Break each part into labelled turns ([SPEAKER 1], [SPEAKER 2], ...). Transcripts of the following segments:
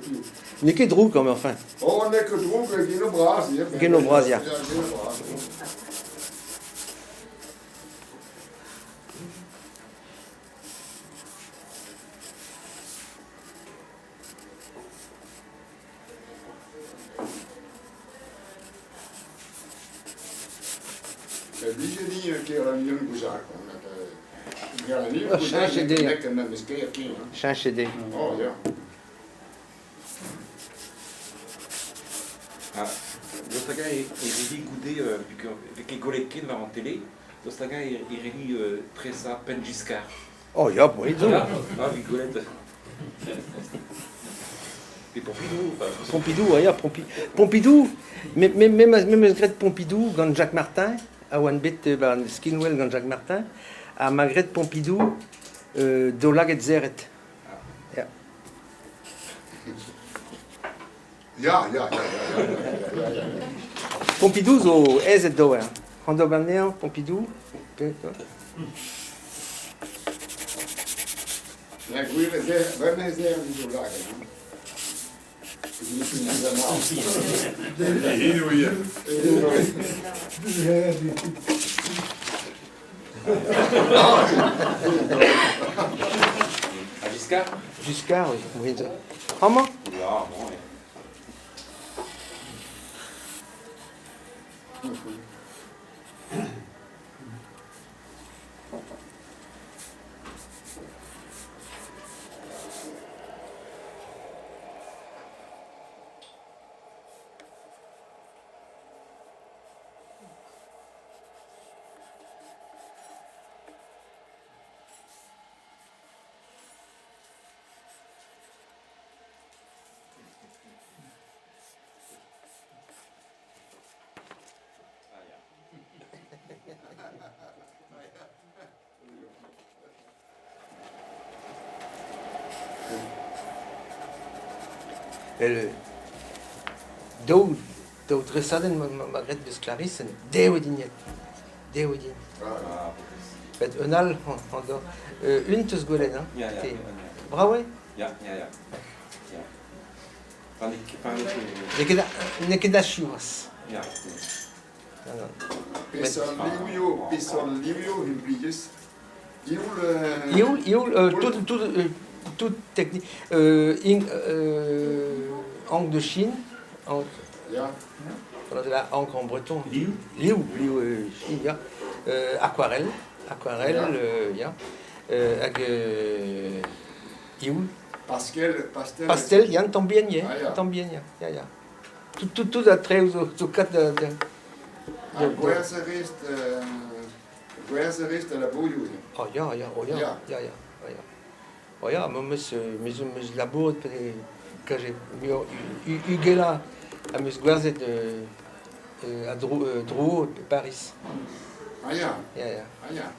[SPEAKER 1] piv.
[SPEAKER 2] N'eo ket drouk amañ enfin.
[SPEAKER 1] Oh, n'eo ket drouk, genoù bras, ya.
[SPEAKER 2] Genoù bras, ya.
[SPEAKER 1] Ya, genoù bras.
[SPEAKER 2] Cheñchet eo. Cheñchet eo.
[SPEAKER 3] Ah, daoust hag-eñ e redi goude, vez ket gwelet ken war an tele, daoust hag-eñ e redi tresañ penn Giscard?
[SPEAKER 2] Oh ya, boued zo.
[SPEAKER 3] Ah, evit gwelet. Et Pompidou, enfin,
[SPEAKER 2] Pompidou, ah ya, Pompidou, me, me, me, me 'meus graet Pompidou gant Jacques Martin, a oan bet 'ba an skinwel gant Jacques Martin, ha 'ma graet Pompidou daoulagad serret. Ya.
[SPEAKER 1] Ya, ya, ya, ya, ya, ya, ya.
[SPEAKER 2] Pompidou zo aezet d'ober. C'hoant d'ober anezhañ, Pompidou.
[SPEAKER 1] Ya, gwir ez eo, bremañ ez eo evit o lagad. Hein.
[SPEAKER 3] Ah, Giscard?
[SPEAKER 2] Giscard, oui. Amañ?
[SPEAKER 3] Ya, bon, ouais.
[SPEAKER 2] El daou daou dresadenn 'ma graet deus Klarisenn, dev eo din dev eo din. Met un all un 'teus gwelet hein?
[SPEAKER 3] Ya, ya.
[SPEAKER 2] Brav eo?
[SPEAKER 3] Ya, ya, ya. Ya.
[SPEAKER 2] N'eo ket achu c'hoazh.
[SPEAKER 3] Ya.
[SPEAKER 1] Peseurt livioù, peseurt livioù implijez? Ioul,
[SPEAKER 2] Ioul, ioul, tout, tout, tout technique. Encre de Chine, encre,
[SPEAKER 1] Ya.
[SPEAKER 2] la encre en breton.
[SPEAKER 3] Liv?
[SPEAKER 2] Liv, liv Chine, ya. Aquarelle, aquarelle, ya. Hag ioul.
[SPEAKER 1] Pastel, pastel.
[SPEAKER 2] Pastel, ya, un tamm bihan, ya.
[SPEAKER 1] Ah, ya.
[SPEAKER 2] Un tamm bihan, ya, ya, ya. Tout, tout, tout a traoù zo, zo kat da... da
[SPEAKER 1] Ha gwerzh a rez, gwerzh a rez da labourioù.
[SPEAKER 2] Oh ya, ya, oh ya,
[SPEAKER 1] Ya.
[SPEAKER 2] ya, ya, oh ya. Oh ya, ma 'meus me zo 'meus labouret kaje muioc'h ugelañ am eus gwerzhet a dro dro Paris.
[SPEAKER 1] Ah ya,
[SPEAKER 2] Ya, ya.
[SPEAKER 1] ah ya.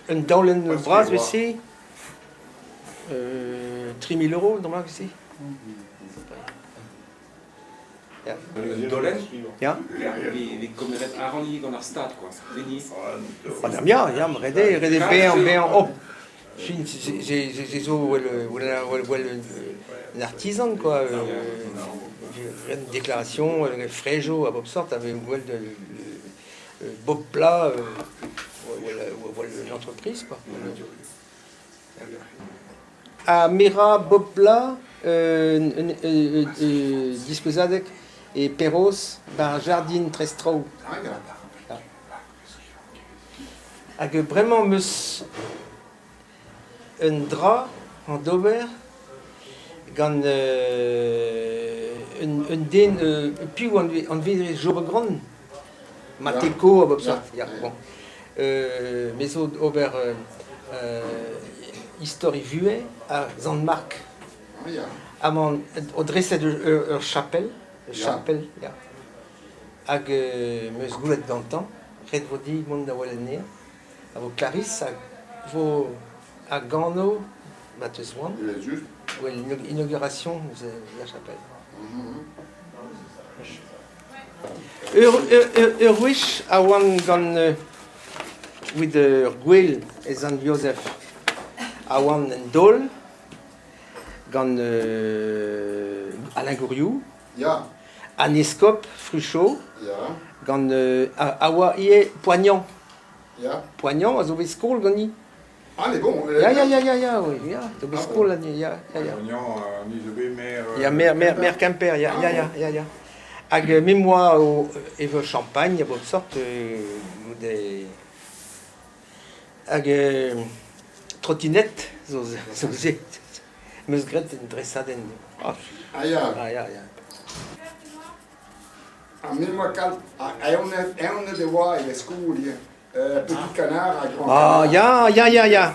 [SPEAKER 2] Un daolenn vras 'vez-se, 3 000 euros normal 'vez-se. Ya.
[SPEAKER 3] Un daolenn?
[SPEAKER 2] Ya.
[SPEAKER 3] Vez komeret arc'hant ivez gant ar stad quoi. Veni.
[SPEAKER 2] Ah ya, ya, ret eo, ret eo bezañ, bezañ oh Fin, c'est zo well un artisan quoi. Une déclaration, frejo a bep sort, avait well de Bob Plat, well l'entreprise quoi. Ha merañ Bob Plat diskouezadeg e Perroz 'ba ar jardin Trestraou. Hag bremañ 'm eus un dra d'ober gant un den piv anvet Job Grand, Mateko a bep seurt, ya bon. Me zo d'ober istor e vuhez ha Sant-Mark. Amañ o dreset ur chapel, ur chapel, ya. Hag 'm eus goulet gantañ, ret vo dit mont da welet anezhañ, a vo Clarisse hag vo a gano ma 'teus c'hoant, well inauguration eus la chapelle. Ur wech a oan gant evit ur gwel e Sant-Jozef. A oan en Dol gant Alain Gouriou.
[SPEAKER 1] Ya.
[SPEAKER 2] An eskob Fruchot.
[SPEAKER 1] Ya.
[SPEAKER 2] Gant a oa ivez Poignant.
[SPEAKER 1] Ya.
[SPEAKER 2] Poignant a zo bet skol gani.
[SPEAKER 1] Ah, mais bon.
[SPEAKER 2] Ya, ya, ya, ya, ya, oui, ya, zo bet
[SPEAKER 1] Ah,
[SPEAKER 2] skol gani, ya, ya, ya.
[SPEAKER 4] Poignant, ni zo bet maire...
[SPEAKER 2] Ya, maire, maire, maire Quimper, ya, ya, ya, ya, ya. Hag me 'moa o evañ champagne a bep sort goude... Hag trottinette zo zo se. 'M eus graet un dresadenn.
[SPEAKER 1] Ah ya.
[SPEAKER 2] Ah ya, ya.
[SPEAKER 1] Ha me 'moa kalz... Aonet e oa e skol ivez. Petit canard ha grand
[SPEAKER 2] Ah
[SPEAKER 1] canard.
[SPEAKER 2] ya, ya, ya, ya.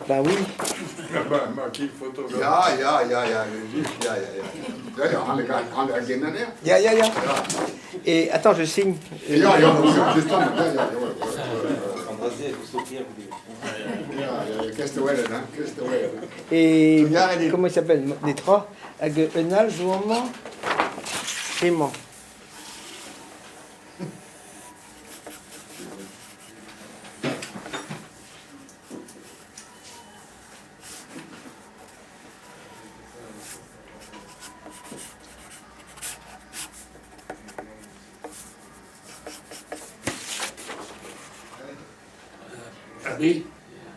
[SPEAKER 2] Bah oui.
[SPEAKER 4] Ma ki foto.
[SPEAKER 1] Ya, ya, ya, ya, ya, ya, ya. Ya, ya, an a gennaner.
[SPEAKER 2] Ya, ya, ya. Et attends, je signe.
[SPEAKER 1] Ya, ya, ya, justement, ya, ya, ya. Ya, ya, qu'est-ce que tu hein, qu'est-ce que tu
[SPEAKER 2] Et comment il s'appelle? Les trois. Hag un all zo amañ. Hemañ.
[SPEAKER 1] Abi,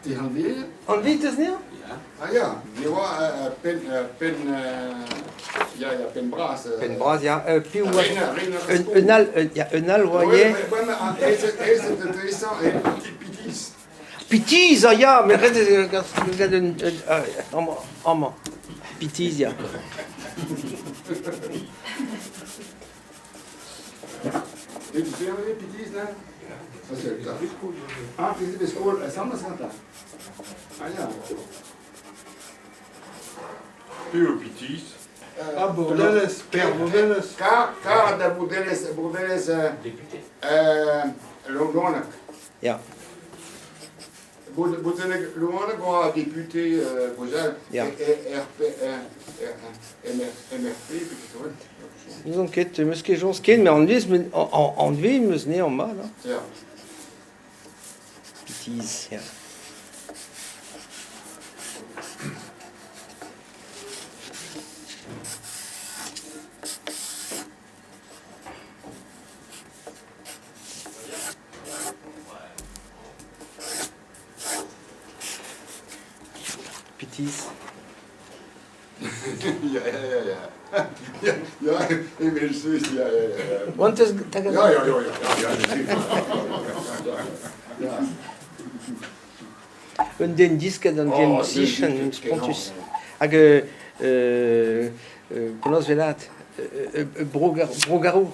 [SPEAKER 1] ti hanvez?
[SPEAKER 2] Anvez teus anezhañ?
[SPEAKER 1] Ah ya, me oa penn, penn, ya, ya, penn bras.
[SPEAKER 2] Penn bras, ya. Piv oa...
[SPEAKER 1] Rener, rener
[SPEAKER 2] Un, un all, ya, un all oa ivez.
[SPEAKER 1] Ouais, ouais, aezet, aezet da dresañ e Pitiz.
[SPEAKER 2] Pitiz, ah ya, met ret eo gant un, amañ, amañ. Pitiz, ya.
[SPEAKER 1] Et tu fais Pitiz, là? Ah, Pitiz bet skol, asambles gantañ. Ah ya.
[SPEAKER 4] Piv Pitiz?
[SPEAKER 5] Ah, Bourdelez, Père Bourdelez.
[SPEAKER 1] Kar, kar da Bourdelez, Bourdelez...
[SPEAKER 3] Député.
[SPEAKER 1] Louaneg.
[SPEAKER 2] Ya.
[SPEAKER 1] Bourdelez Louaneg oa député gwechall.
[SPEAKER 2] Ya.
[SPEAKER 1] RP, MRP, peut-être,
[SPEAKER 2] N'ouzon ket, 'meus ket soñj ken, met anvez, anvez 'meus anezhañ mat. Hein.
[SPEAKER 1] Ya.
[SPEAKER 2] Pitiz, ya. Pitiz.
[SPEAKER 1] Ya, ya, ya, ya. Ya, ya, evel-just, ya, ya, ya.
[SPEAKER 2] Oant eus tagad?
[SPEAKER 1] Ya, ya, ya, ya, ya, ya, ya.
[SPEAKER 2] Un den disket an den psychen spontus. Hag penaos velat brogarour.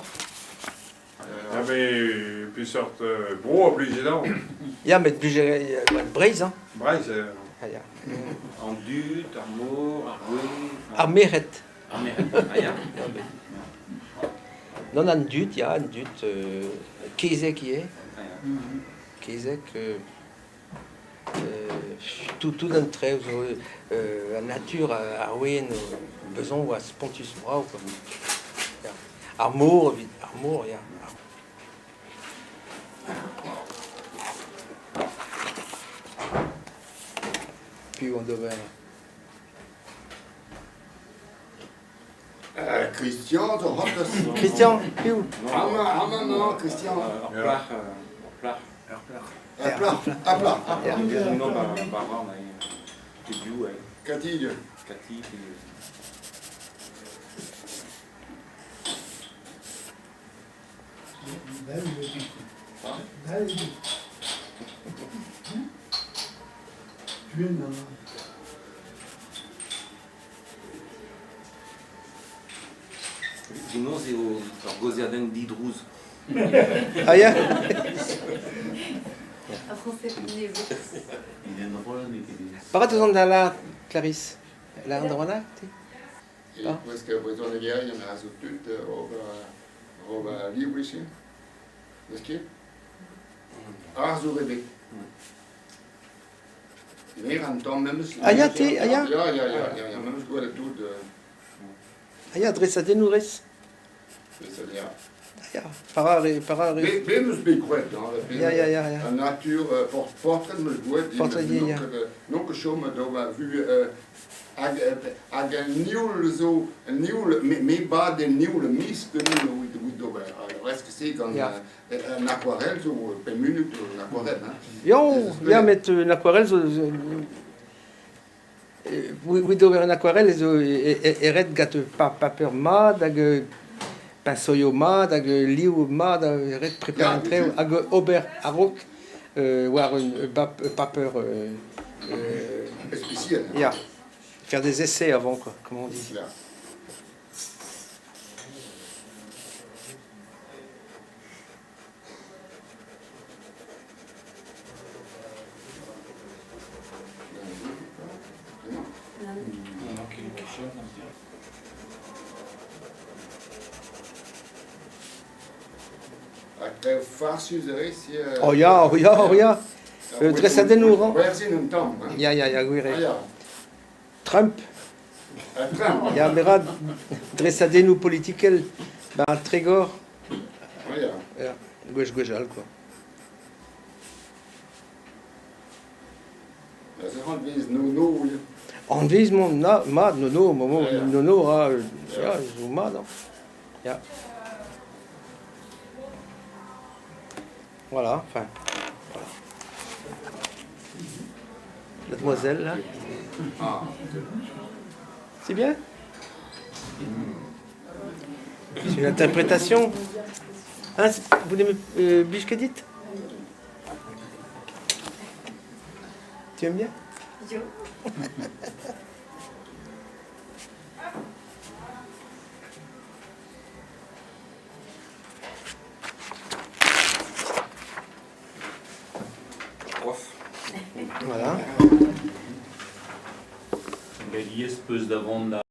[SPEAKER 4] Ya, met peseurt bro a blije dezhañ?
[SPEAKER 2] Ya, met blije Breizh, hein.
[SPEAKER 4] Breizh,
[SPEAKER 2] Ah, ya.
[SPEAKER 3] An dud, ar mor, ar gwez...
[SPEAKER 2] Ar merc'hed.
[SPEAKER 3] Ar merc'hed, ah ya.
[SPEAKER 2] Non, an dud, ya, an dud, kezeg ivez.
[SPEAKER 3] Ah, ya.
[SPEAKER 2] Kezeg, tout, tout an traoù zo, an natur, ar ouenn, bezañ oa spontus brav, quoi. Ya. Ar mor, evit, ar mor, ya. Piv an d'ober?
[SPEAKER 1] Christian zo c'hortoz.
[SPEAKER 2] Christian, piv?
[SPEAKER 1] Amañ, amañ, non, Christian.
[SPEAKER 3] Ur plac'h, ur plac'h.
[SPEAKER 1] Ur plac'h. Ur plac'h, ur plac'h.
[SPEAKER 3] Non, ba, ba, ba, pe biv, ouais.
[SPEAKER 1] Cathy.
[SPEAKER 3] Cathy, pe... Penaos eo ur gaozeadenn didrouz.
[SPEAKER 2] Ah ya?
[SPEAKER 6] Ar français nevez.
[SPEAKER 2] Para eus an da la, Clarisse? La an da te?
[SPEAKER 1] E-touesk ar brezhonegerien a zo tud ober librisi. N'eus ket? Arzour ebet. Ne ran tamm memes.
[SPEAKER 2] Ah ya, te, ah ya.
[SPEAKER 1] Ya, ya, ya, ya, ya, memes gwelet tout.
[SPEAKER 2] Ah ya, dresadennoù rez.
[SPEAKER 1] C'est-à-dire.
[SPEAKER 2] Ah ya, para re, para re.
[SPEAKER 1] Be meus bet gwraet, hein.
[SPEAKER 2] Ya, ya, ya, ya.
[SPEAKER 1] An natur, portrait meus gwraet.
[SPEAKER 2] Portrait, ya.
[SPEAKER 1] Non ket chom d'ober vu hag hag an nioul zo, an nioul, me bad an nioul mis ganin evit d'ober. Alors est-ce que c'est gant an aquarelle zo pemp munut an aquarelle, hein?
[SPEAKER 2] Ya, ya, met un aquarelle zo evit ober un aquarelle zo e ret gant paper mat hag piñsoioù mat hag liv mat e ret prepariñ traoù hag ober a-raok war un paper
[SPEAKER 1] spécial.
[SPEAKER 2] Ya. Faire des essais avant, quoi, comme on dit.
[SPEAKER 1] Ya. Ha traoù farsus a rez
[SPEAKER 2] Oh ya, oh ya, oh ya. Dresadennoù, hein.
[SPEAKER 1] Gwerzhin un tamm, hein.
[SPEAKER 2] Ya, ya, ya, gwir eo.
[SPEAKER 1] Ah, ya.
[SPEAKER 2] Trump.
[SPEAKER 1] Ah, Trump.
[SPEAKER 2] Ya, me ra dresadennoù politikel ba an Trégor.
[SPEAKER 1] Ah, ya.
[SPEAKER 2] Ya, gwech gwech all, quoi.
[SPEAKER 1] Se anvez Nono, ya.
[SPEAKER 2] Anvez mont na, mat, Nono, momo,
[SPEAKER 1] Ah, ya.
[SPEAKER 2] Nono ra, ya, zo mat, hein. Ya. Voilà, enfin, voilà. La demoiselle, là.
[SPEAKER 1] Ah.
[SPEAKER 2] C'est bien? C'est une interprétation. Hein, vous l'aimez, Bichkedit? Tu aimes bien?
[SPEAKER 6] Yo.
[SPEAKER 3] Prof.
[SPEAKER 2] Voilà.
[SPEAKER 7] Galiez peus da vont da